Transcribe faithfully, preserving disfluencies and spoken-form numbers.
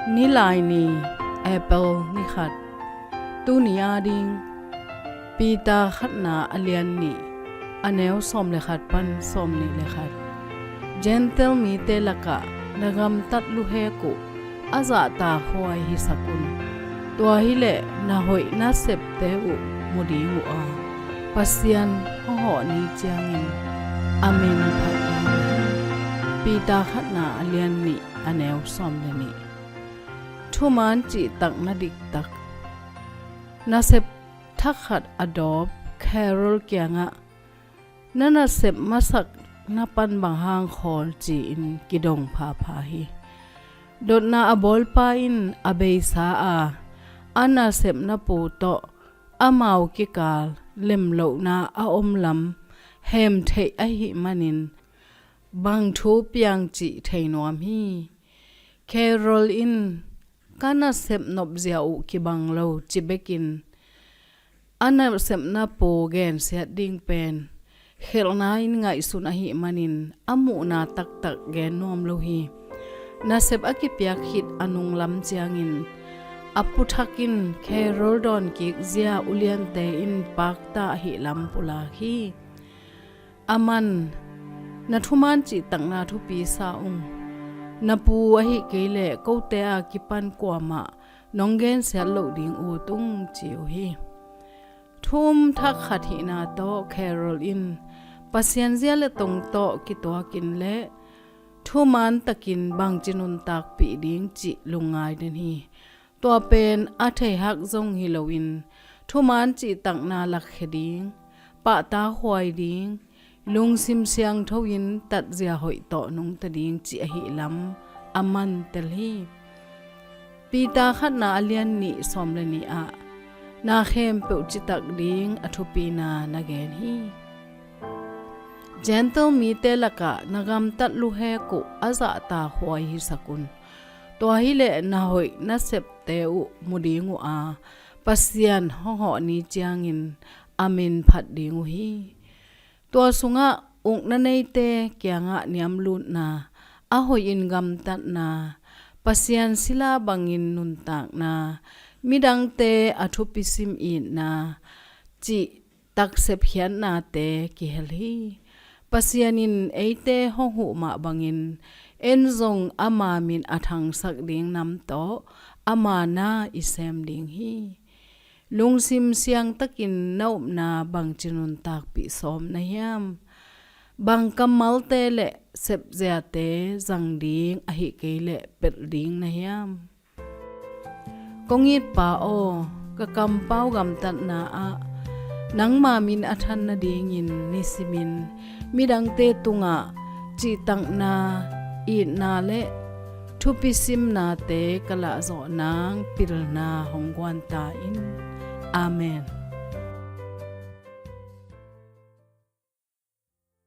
Nilaini, April ni khat. Tuni ading Peter khatna a lian nih, a neu sawm le khat pan sawm nih le khat. Gentile mite lakah na gamtat luhek uh a zahtakhuai hisak un. Tua hileh na hoih na septe uh mu ding uh a, Pasian hawhhawh ni ciangin a min phat ding uh hi. Peter khatna a lian nih, a neu sawm le nih. Thuman cihtakna diktak. Nasep thak khat a dawp Carol kiangah, na nasep masak na pan bang hang khawl, ci-in kidong phapha hi. Dotna a bawlpa in a beisa a, a nasepna pu tawh amau kikal lemlohna a om lam hem theih ahih manin bang thu piang cih thei nuam hi. Carol in, ka nasep nopzia uh kibang lo, ci bekin a nasepna pu gensiat ding pen khelhna in ngaihsun ahih manin a muhna taktak gen nuam lo hi. Nasep a kipiak khit a nunglam ciangin a pu thak in Carol dawnkik zia uliante in pakta ahih lam pulak hi. Aman, na thuman cihtakna thupi sa ung. Na pu ahih kei leh kote a kipan kuamah nong gensiat loh ding ut ung, ci uh hi. Thu um thak khat hihna tawh Carol in Pasian zia le tong tawh kituakin le thuman takin bangci nuntakpih ding cih lungngai den hi. Tua pen a theihak zong hi loin thuman cihtakna lakkhia ding, pahtakhuai ding, lungsim siangtho in tatzia hoih tawh nungta ding cih ahih lam a man tel hi. Peter khatna a lian nih, sawm le nih ah na khempeuh citak ding a thupina na gen hi. Gentile mite lakah na gamtat luhek uh a zahtakhuai hisak un. Tua hileh na hoih na septe uh mu ding uh a, Pasian hawhhawh ni ciangin a min phat ding uh hi. Tua sungah ukna neite kiangah niamlutna, a hoihin gamtatna, Pasian sila bangin nuntakna, midangte a thupisim itna cih taksep khiatnate kihel hi. Pasian in eite hong huh mah bangin en zong ama min a thangsak ding nam tawh ama na i sem ding hi. Lungsim siangtakin na upna bangci nuntakpih sawm na hiam? Bang kammalte le sepziate zang ding ahih kei leh pelh ding na hiam? Kong it Pa aw, ka kampau gamtatna ah nangma min a than nadingin nisimin midangte tungah cihtakna, itna le thupisimnate ka lahzawh nang pilna hong guan ta in. Amen.